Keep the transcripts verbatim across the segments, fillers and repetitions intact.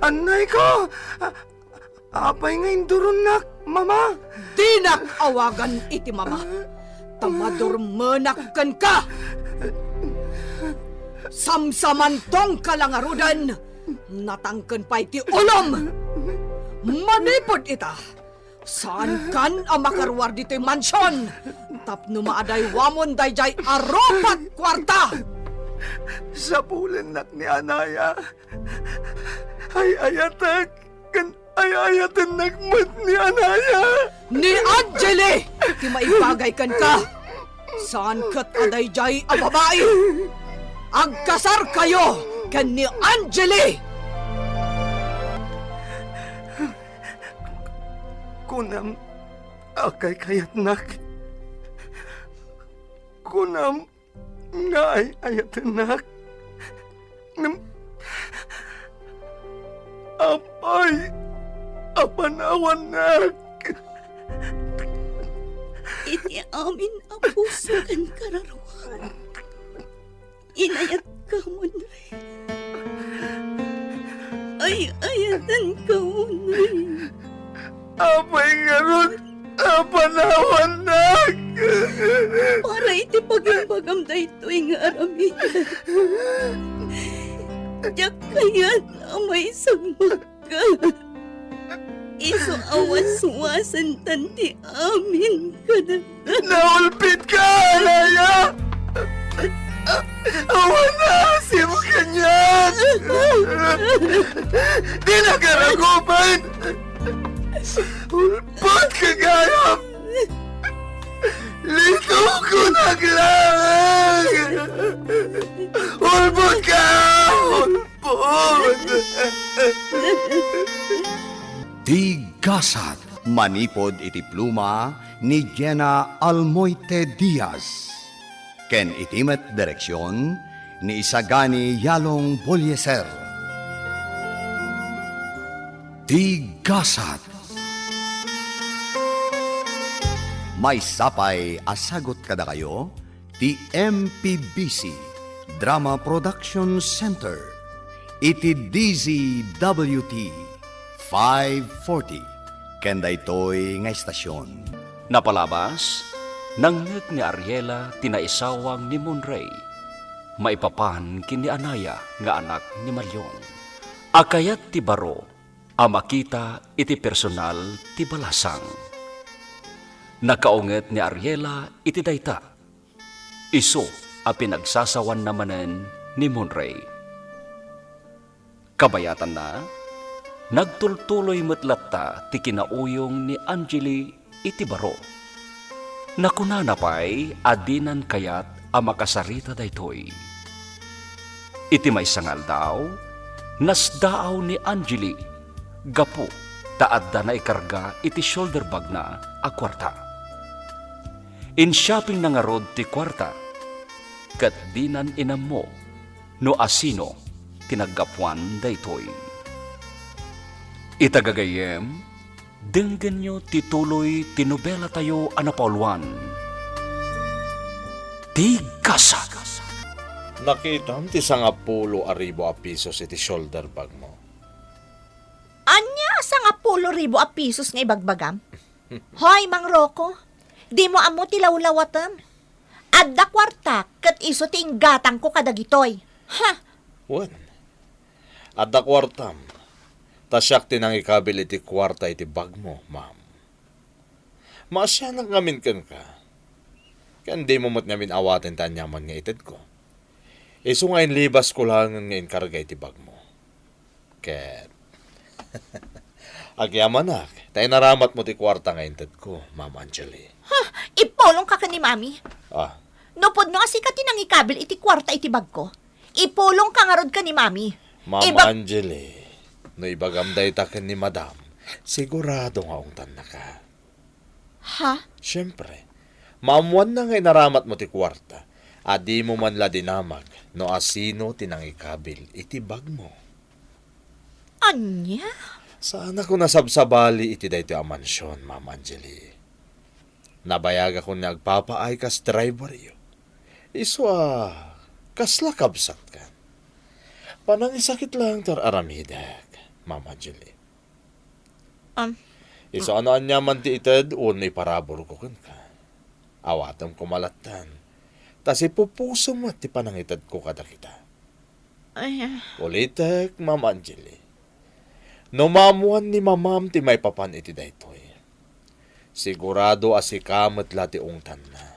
Annayko! A-, apay nga induronnak, Mama? Dinak awagan iti mama, ta madurmenak kenka. Samsamantongka la ngaruden, natangken pay ti ulom. Manipud ita, saankan a makaruar ditoy mansion tapno maadaywamon daydiay a rupa't kuarta. Sapulennak ni anaya. Ay-ayatek ken ay-ayatennak met ni anaya. Ni Angeli ti maibagay kenka. Saan ket a daydiay a babai. Agkasarkayo ken ni Angeli. Kunam a kaykayatnak. Kunam nga ay-ayatennak. Ngem apay a panawannak? Iti amin a puso ken kararuak, inayatka, Monre. Ay-ayatenka unay. Apay ngarud a panawannak? Para iti pagimbagam daytoy nga aramiden, diak kayat a maisagmakka. Isu a waswasentan ti amin kadagita. Naulpitka, anaya! Awan a asim kaniak! Dinak aragupen! Ulpotka gayam! Litukonak laeng! Ulpotka! Ulpot! Ti Gasat. Manipud iti pluma ni Jenna Almoite Diaz ken iti met direksion ni Isagani Yalong Bolieser. Ti Gasat. Maysa pay a sagut kadakayo ti M P B C Drama Production Center iti D Z W T five forty ken daytoy nga estasion. Napalabas, nangngeg ni Ariela ti naisawang ni Monrey maipapan ken ni Anaya nga anak ni Maliong a kayat ti baro a makita iti personal ti balasang. Nakaunget ni Ariela iti dayta. Isu a pinagsasawanna manen ni Monrey. Kabayatanna, nagtultuloy met latta ti kinauyong ni Angeli iti baro. Nakunana pay a dinan kayat a makasarita daytoy. Iti maysa nga aldaw, nasdaaw ni Angeli gapu ta adda naikarga iti shoulder bagna a kuarta. Inshoppingna ngarud ti kuarta, ket dinan inammo no asino ti naggapuan daytoy. Ita gagayyem, denggenyo ti tuloy ti nobelatayo a napauluan, Ti Gasat. Nakitam ti sangapulo a ribu a pisos iti shoulder bagmo. Ania a sangapulo ribu a pisos nga ibagbagam? Hoy, Mang Rocco, dimo ammo ti lawlawatem. Adda kuartak ket isu ti inggatangko kadagitoy. Ha! Wen, adda kuartam, ta siak ti nangikabil iti kuarta iti bagmo, ma'am. Maasianak ngamin kenka, ken dimo met ngamin awaten ti aniaman nga itedko. Isu nga inlibasko laengen nga inkarga iti bagmo. Ket agyamanak ta inaramatmo ti kuarta nga intedko, Ma'am Angeli. Ha? Ipulongka ken ni Mami? Ah. No pudno a sika ti nangikabil iti kuarta iti bagko, ipulongka ngarud ken ni Mami. Ma'am Iba- Angeli, no ibagam dayta ken ni Madam, sigurado nga ungtannaka. Ha? Siempre, maammoanna nga inaramatmo ti kuarta a dimo man la dinamag no asino ti nangikabil iti bagmo. Ania? Saanakon a sabsabali iti daytoy a mansion, Ma'am Angeli. Nabayagakon nga agpapaay kas driveryo. Isu a kasla kabsatkan. Panangisakit laeng ti ar-aramidek, Ma'am Angeli. Am, Isu a no aniaman ti ited wenno iparaburko kenka, awatem koma lattan, ta sipupuso met ti panangitedko kadakita. Ay, ah. Ulitek, Ma'am Angeli. No maammoan ni Mamam ti maipapan iti daytoy, sigurado a sika met la ti ungtanna.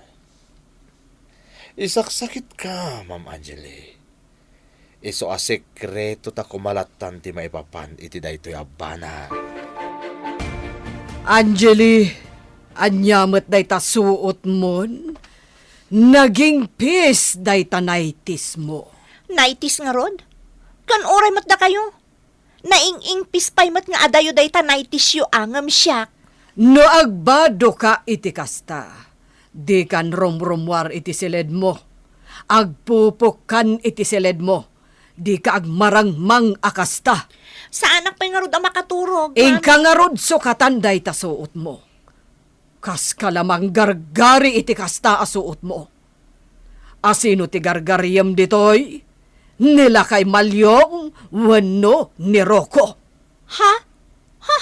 Isaksakitka, Ma'am Angeli. Isu a sekreto ta koma lattan ti maipapan iti daytoy a banag. Angeli, ania met dayta suotmon? Nagingpis dayta nighties mo. Nighties ngarud? Ken uray met dakayo. Naing-ingpis pay met nga adayo dayta nighties-yo a ngem siak. No agbadoka iti kasta, dikan rumrummuar iti siledmo. Agpupokkan iti siledmo. Dika agmarangmang a kasta. Saanak pay ngarud a makaturog, Inka Mami. Ngarud sukatan dayta suotmo. Kaska la manggargari iti kasta a suotmo. Asino ti gargariem ditoy? Ni lakay Malyong wenno ni Rocco? Ha? Ha?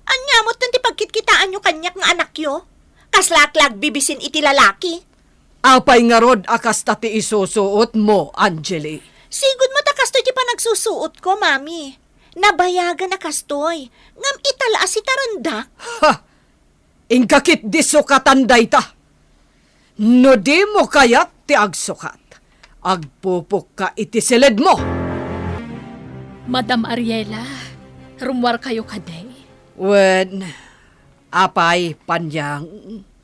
Ania met ti pagkitkitaanyo kaniak nga anakyo? Kaslaak la agbibisin iti lalaki. Apay ngarud a kasta ti isusuotmo, Angeli? Sigud met a kastoy ti panagsusuotko, Mami. Nabayagen a kastoy. Ngem ita la a sitarendak. Ha! Inka ketdi sukatan dayta. No dimo kayat ti agsukat, agpupokka iti siledmo. Madam Ariela, rummuarkayo kadi? Wen, apay, Panyang?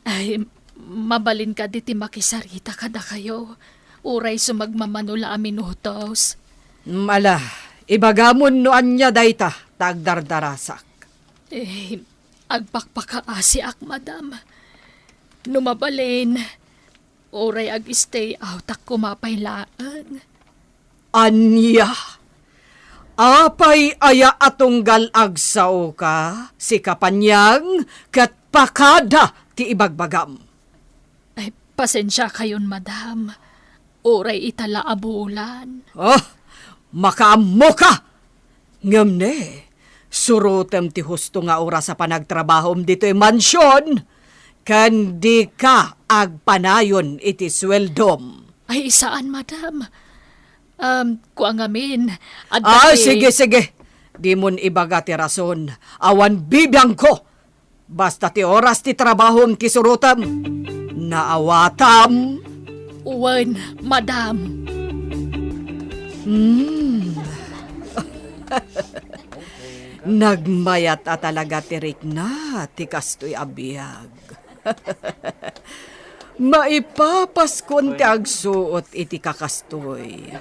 Ay, mabalin kadi ti makisarita kadakayo, uray sumagmamano la a minutos? Ala, ibagamon no ania dayta, ta agdardarasak. Eh, agpakpakaasiak, madam. No mabalin, uray ag-stay outak koma pay laeng. Ania? Apay aya a tunggal agsaoka, sika Panyang, ket pakada ti ibagbagam? Ay, pasensiakayon, madam. Uray ita la a bulan. Ah, makaammoka! Ngem ne, surotem ti husto nga oras a panagtrabahom ditoy mansion, ken dika agpanayon iti sueldom. Ay, saan, madam. Um, kua ngamin, adda Ah, ti sige, sige. Dimon ibaga ti rason. Awan bibiangko. Basta ti oras ti trabahom ti surotem. Naawatam. Wen, madam. Hmm. Nagmayat a talaga ti rikna ti kastoy a biag. Maipapaskon ti agsuot iti kakastoy.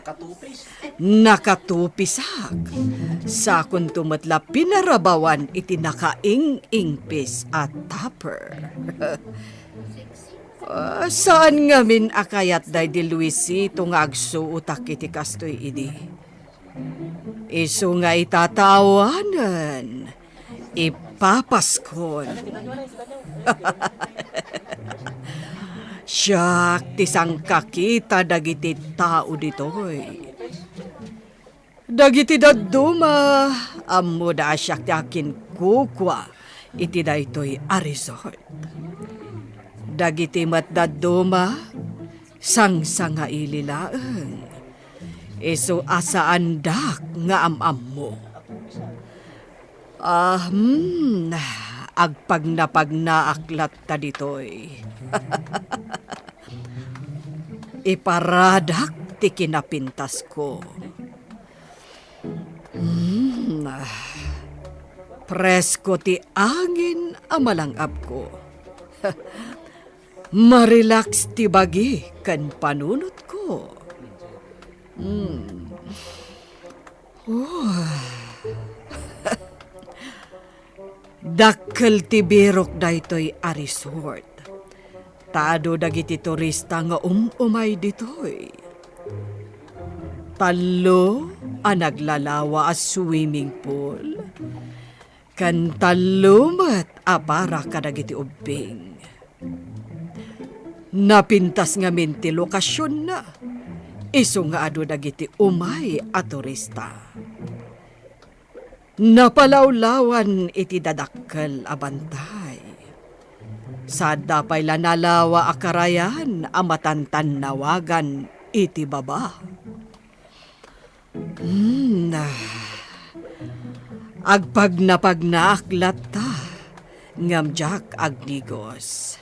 Nakatupisak. Sakonto met la pinarabawan iti nakaing-ingpis a topper. Ah, saan ngamin a kayat daydi Luisito nga agsuotak iti kastoy idi? Isu nga ita ta awanen, ipapaskon. Siak ti sangkakita dagiti tao ditoy. Dagiti dadduma, ammoda a siak ti akinkukua iti daytoy a resort. Dagiti met dadduma, sangsangaili laeng. Isu a saandak nga am-ammo. Ah, hmm, agpagnapagnaak latta ditoy. Iparadak ti kinapintasko. Hmm, ah, presko ti angin a malang-abko. Marelax ti bagi ken panunotko. Hmm. Oh. Dakkel ti birok daytoy a resort. Ta adu dagiti turista nga um-umay ditoy. Tallo a naglalawa a swimming pool. Ken tallo met a para kadagiti ubbing. Napintas ngamin ti lokasionna. isu nga adu dagiti umay a turista. Napalawlawan iti dadakkel a bantay. Sadda pay la nalawa a karayan a matantannawagan iti baba. Hmm, ah. Agpagnapagnaak latta, ngem diak agnigos.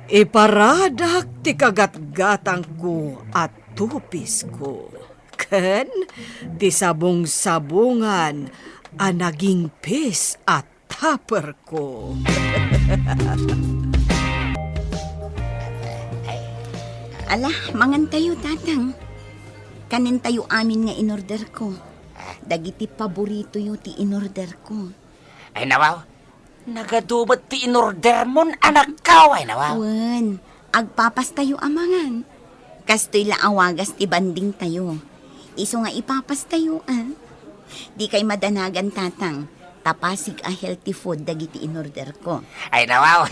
Iparadak ti kagatgatangko a tupisko ken ti sabong-sabongan a nagingpis a tupperko. Ala, mangantayo, Tatang. Kanentayo amin nga inorderko. Dagiti paboritoyo ti inorderko. Ay, nawaw. Nagadu met ti inordermon, anakko, ay, nawaw. Wen, agpapastayo a mangan. Kastoy la a wagas ti bandingtayo. Isu nga ipapastayo, a. Dikay madanagan, Tatang, ta pasig a healthy food dagiti inorderko. Ay, nawaw.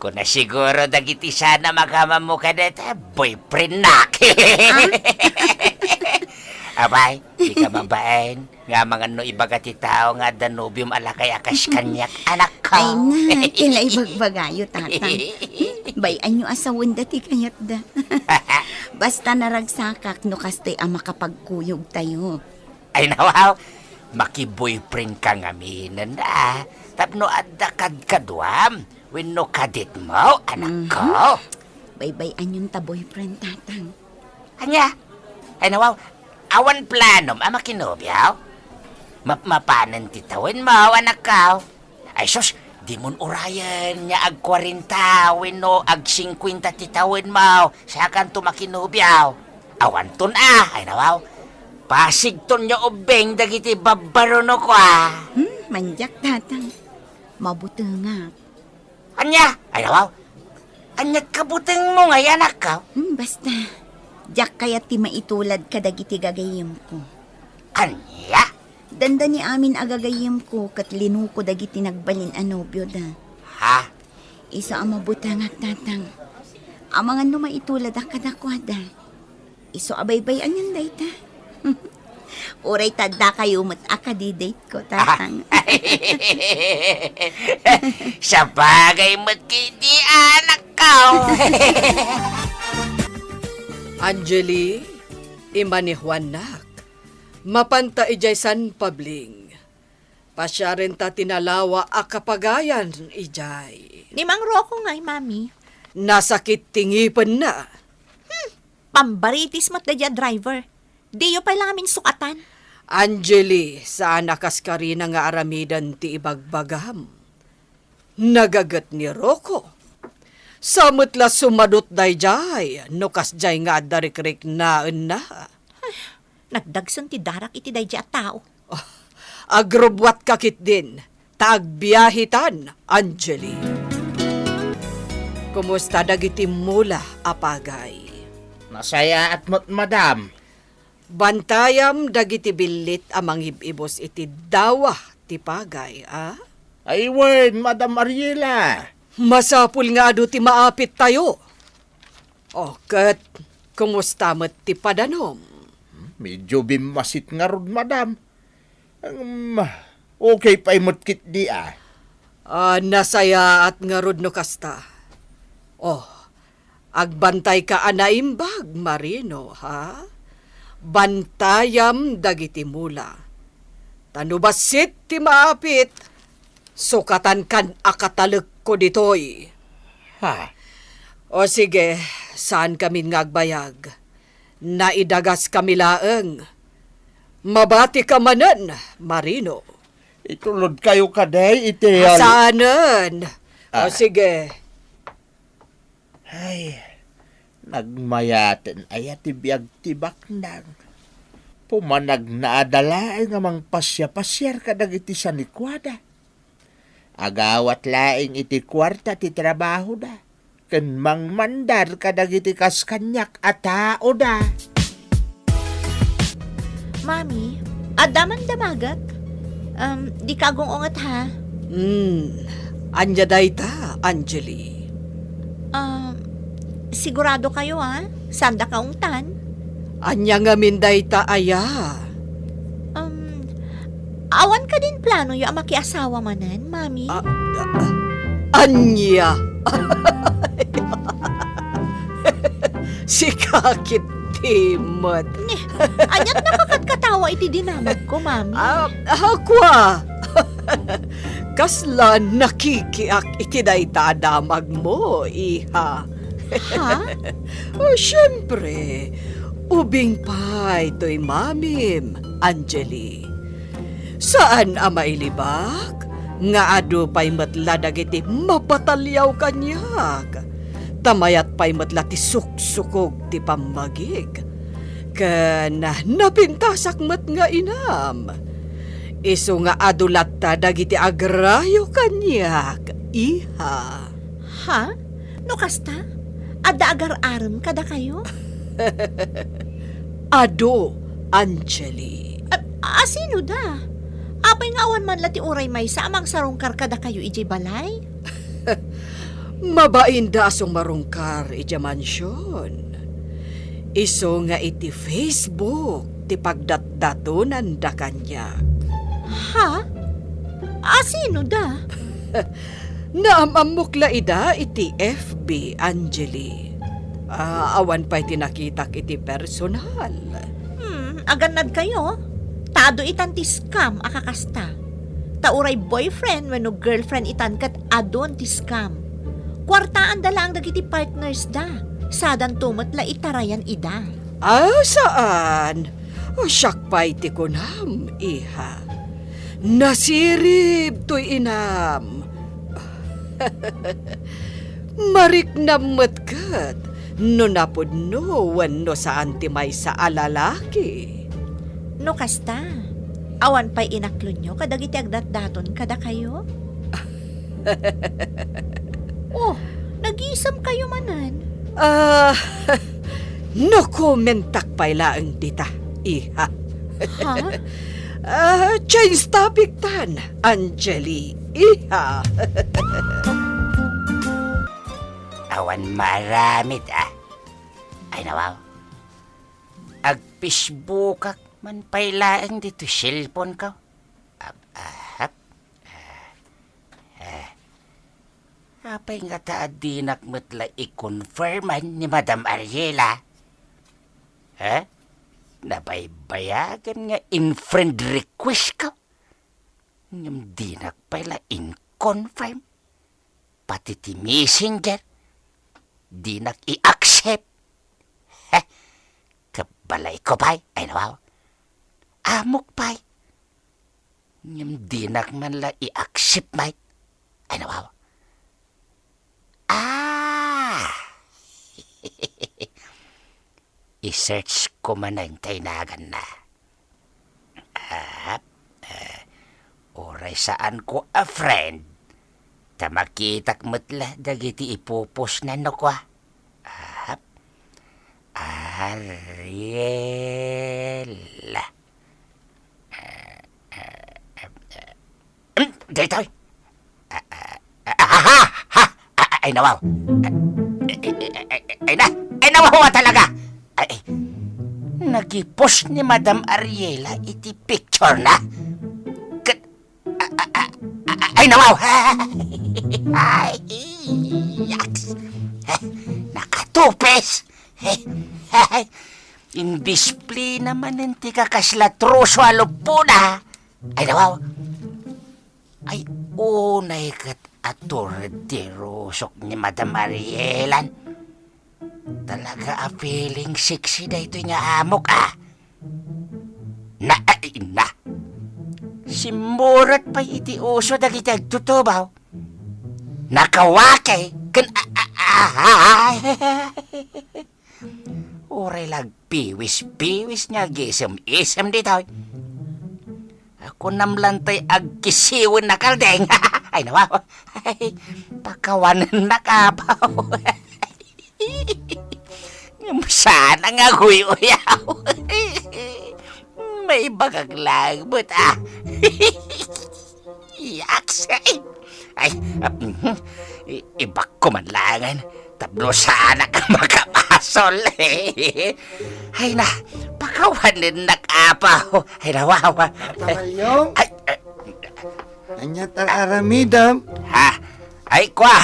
Kuna siguro dagiti sana magamammo kadayta boyfriendnak. Ah? Apay, dika mabain nga amangan no ibaga ti tao nga adda nobiom a lakay a kas kaniak, anakko. Ay na, ti la ibagbagayo, Tatang. Bay-anyo a sawenda ti kayatda. Basta naragsakak no kastoy a makapagkuyogtayo. Ay, nawaw, maki-boyfriendka ngaminen, a. Tapno adda kadkaduam wenno kaditmo, anakko. Mhm. Baybay-anyon ta boyfriend, Tatang. Ania? Ay, nawaw, awan planom a makinobio? Mapmapanen ti tawenmo, anakko. Ay, sus, dimon urayen nga agkuarenta wenno agsingkuenta ti tawenmo, sakanto makinobio. Awanton a, ay, nawaw. Pasigton nga ubbing dagiti babbaronok, a. Hmm, mandiak, Tatang. Mabutengak. Ania? Ay, nawaw. Aniat kabutengmo ngay, anakko? Hmm, basta. Diak kayat ti maitulad kadagiti gagayyemko. Ania? Dandani amin a gagayyemko ket linuko dagiti nagbalin a nobioda. Ha? Isu a mabutengak, Tatang. Amangan no maituladak kadakuada. Isu a baybay-anyon dayta. Uray ta addakayo met a kadidateko, Tatang. Sabagay met ketdi, anakko. Angeli, imma ni Juannak. Mapanta idiay San Pabling. Pasiarenta ti nalawa a kapagayan idiay. Ni Mang Rocco ngay, Mami? Nasakit ti ngipenna. Hmm, pambaritis met daydiay a driver. Diyo pay la ngamin sukatan. Angeli, saan a kas karina nga aramiden ti ibagbagam. Nagaget ni Rocco. Sa met la sumadut daydiay no kasdiay nga adda rikriknaenna. Ay, nagdagsen ti darak iti daydiay a tao. Oh, agrubbuatka ketdin, ta agbiahetan, Angeli. Kumusta dagiti mula a pagay? Nasayaat met, madam. Bantayam dagiti billit a mangib-ibus iti dawa ti pagay, a? Ay wen, Madam Ariela. Masapul nga adu ti maapittayo. O, ket kumusta met ti padanom? Medyo bimmasit ngarud, madam. Ngem, okay pay met ketdi, a. Ah, nasayaat ngarud no kasta. Oh, agbantayka a naimbag, Marino, ha? Bantayam dagiti mula. Ta no bassit ti maapit, sukatankan a katalekko ditoy. Ha? O sige, saankamin nga agbayag. Naidagaskami laeng. Mabatika manen, Marino. Itulodkayo kadi iti... Saanen? O Ah. sige. Ay, nagmayaten aya ti biag ti baknang. Pumanagnaada laeng a mangpasiapasiar kadagiti sanikuada. Agawat laeng iti kuarta ti trabahoda, ken mangmandar kadagiti kas kaniak a taoda. Mami, adda man damagek? Um, dika agung-unget, ha? Hmm, ania dayta, Angeli? Ah, Sigurado kayo, ah? Sanda kaungtan? Ania ngamin dayta aya? Um, awan kadin planoyo a makiasawa manen, Mami? Ah, ah, ania? Sika ketdi met. Ni, aniat nakakatkatawa iti dinamagko, Mami? Ah, ah, kua. Kasla nakikiak iti dayta a damagmo, iha. Ha? Oh, siempre, ubing pay toy mamim, Angeli. Saan a mailibak nga adu pay met la dagiti mapataliaw kaniak, ta mayat pay met la ti suksukog ti pammagik, ken napintasak met nga inam. Isu nga adu latta dagiti agrayo kaniak, iha. Ha? No kasta, adda agar-arem kadakayo? Adu, Angeli. A, a, sino da? Apay nga awan man la ti uray maysa a mangsarungkar kadakayo idiay balay? Mabain da a sumarungkar idiay mansion. Isu nga iti Facebook ti pagdatdatonanda kaniak. Ha? A, sino da? Naam-ammok la ida iti F B, Angeli. Ah, awan pay ti nakitak iti personal. Hmm, agannad kayo? Ta adu itan ti scam a kakasta. Ta uray boyfriend wenno girlfriend itan ket adun ti scam. Kuartaanda laeng dagiti partners da. Sadanto met la itarayan ida. Ah, saan? Oh, siak pay ti kunam, iha. Nasirib toy inam. Mariknam met ket no napudno wenno saan ti maysa a lalaki. No kasta, awan pay inaklonyo kadagiti agdatdaton kadakayo? Oh, nagisem kayo manen. Ah, no commentak pay laeng dita, iha. Ha? Ah, change topic tan, Angeli, iha. Awan maaramid, ah. Ay, nawaw. Agfacebookak man pay laeng ditoy cellphone ko. Ap-, ahap. Ah, ah. Apay ngata a dinak met la i-confirman ni Madam Ariela? Ha? Nabaybayagan nga in-friend request ko. Ngem dinak pay la in-confirm. Pati ti Messenger, dinak i-accept. Heh, kabalayko pay, ay, nawaw. Amok pay. Ngem dinak man la i-accept, mate. Ay, nawaw. Ah! I-search ko manen tay naganna. Ah, eh, uray saanko a friend, ta makitak met la dagiti ipu-post-na no kua. Ah, Ariela. Eh, eh, eh, eh, Hmm, daytoy. Ah, ah, ah, ah, ha, ha, ah, ah, ay, nawaw. Ah, eh, eh, eh, eh, ay na, ay, nawaw talaga. Ay, eh, nag-i-post ni Madam Ariela iti picture-na. Ket, ah, ah, ah, ah, ah, ay, nawaw. Ay, yaks. Eh, nakatupis. Eh, eh, indisplina manen ti kakasla troso a lupona. Ay, nawaw. Ay, unay ket atur ti rusok ni Madam Arielan. Talaga a feeling sexy daytoy nga amok, ah. Na, ay, na. Simmuret pay iti uso dagiti agtutubaw. Nakawake ken, a, a, a, a, Uray la agpiwis-piwis nga agisem-isem ditoy. Kunam lantay agkisiwen a kaldeng. Ay, nawaw. Ay, pakawanennak, apaw. Ngem saan nga aguy-uyaw. Maibagak laeng met, ah. Yaks, ay. Ay, ah, mhm. I-, ibakko man laengen. Tapno saanak a makabasol. Ay na, pakawanennak, Apo. Ay, nawawa. Tata Malyong? Ay, ay. Ania ti aramidem? Ha? Ay, kua.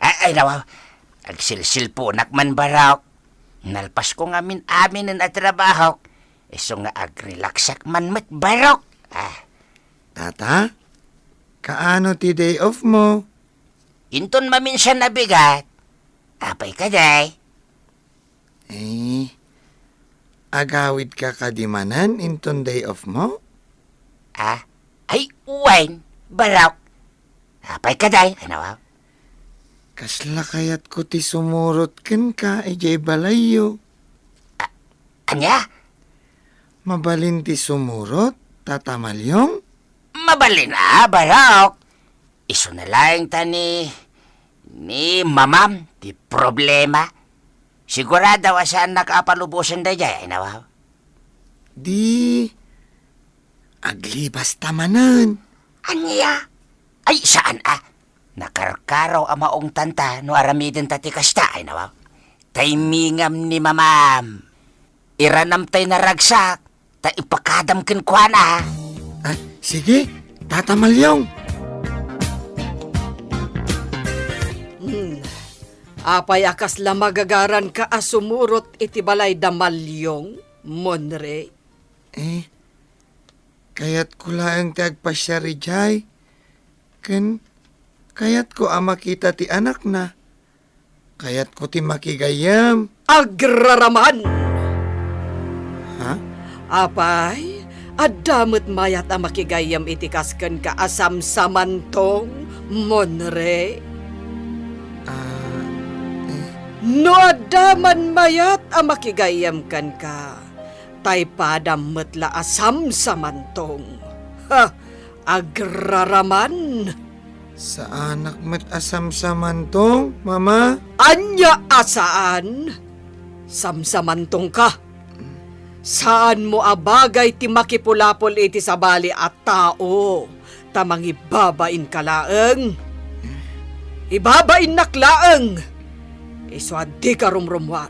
Ay, ay, nawawa. Agsilsilponak man, Barok. Nalpasko ngamin aminen a trabahok. Isu nga agrelaksak man met, Barok. Ah. Tata, kaano ti day off mo? Inton maminsan a bigat. Apay kadi? Eh, agawidka kadi manen inton day off mo? Ah, ay, wen, Barok. Apay kadi? Ano? Kasla kayatko ti sumurot kenka idiay balayyo. A-, ania? Mabalin ti sumurot, Tata Malyong? Mabalin a, Barok. Isuna laeng ta ni, ni mamam ti problema. Sigurado a saannak a palubosen daydiay, ay nawaw. Di, aglibasta manen. Ania? Ay, saan a? Nakarkaro a maungtanta no aramidenta ti kasta, ay nawaw. Timingam ni mamam. Iranam tay naragsak, ta ipakadam kenkuana. Ah, sige, Tata Malyong. Hmm. Apay a kasla magagaranka a sumurot iti balay da Malyong, Monre? Eh, kayatko laeng ti agpasiar idiay. Ken kayatko a makita ti anakna. Kayatko ti makigayyem. Agraraman! Ha? Apay, adda met mayat a makigayyem iti kas kenka a samsamantong, Monre? Ah, eh. No adda man mayat a makigayyem kenka, tay padam met la a samsamantong. Ha! Agraraman! Saanak met a samsamantong, Mama. Ania a saan? Samsamantongka. Saanmo a bagay ti makipulapol iti sabali a tao, ta mangibabainka laeng. Ibabainnak laeng. Isu a dika rumrumuar.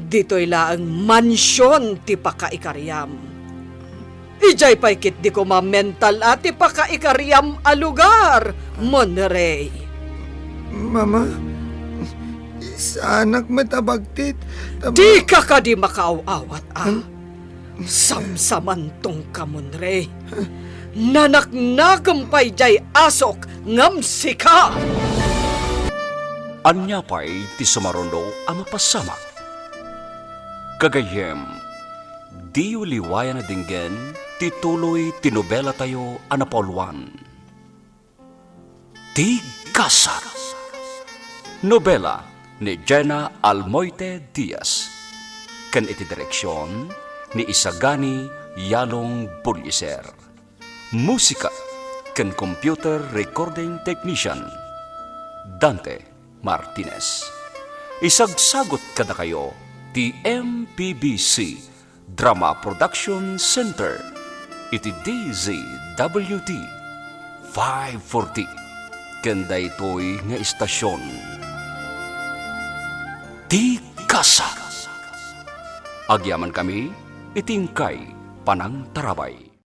Ditoy laeng mansion ti pakaikariam. Idiay pay ketdi koma mental a ti pakaikariam a lugar, Monrey. Mama, saanak met a bagtit. Tam- Dika kadi makaaw-awat, a? Hmm? Samsamantongka, Monrey. Nanaknakem pay diay asok ngem sika! Ania pay ti sumaruno a mapasamak? Gagayyem, diyo liwayan a denggen ti tuloy ti nobelatayo a napauluan, Ti Gasat. Nobela ni Jena Almoite Diaz, ken iti direksion ni Isagani Yalong Buliser. Musika ken computer recording technician, Dante Martinez. Isagsagut kadakayo ti M P B C Drama Production Center iti D Z W T five forty ken daytoy nga istasion, Ti Gasat. Agyamankami iti inkay panangtarabay.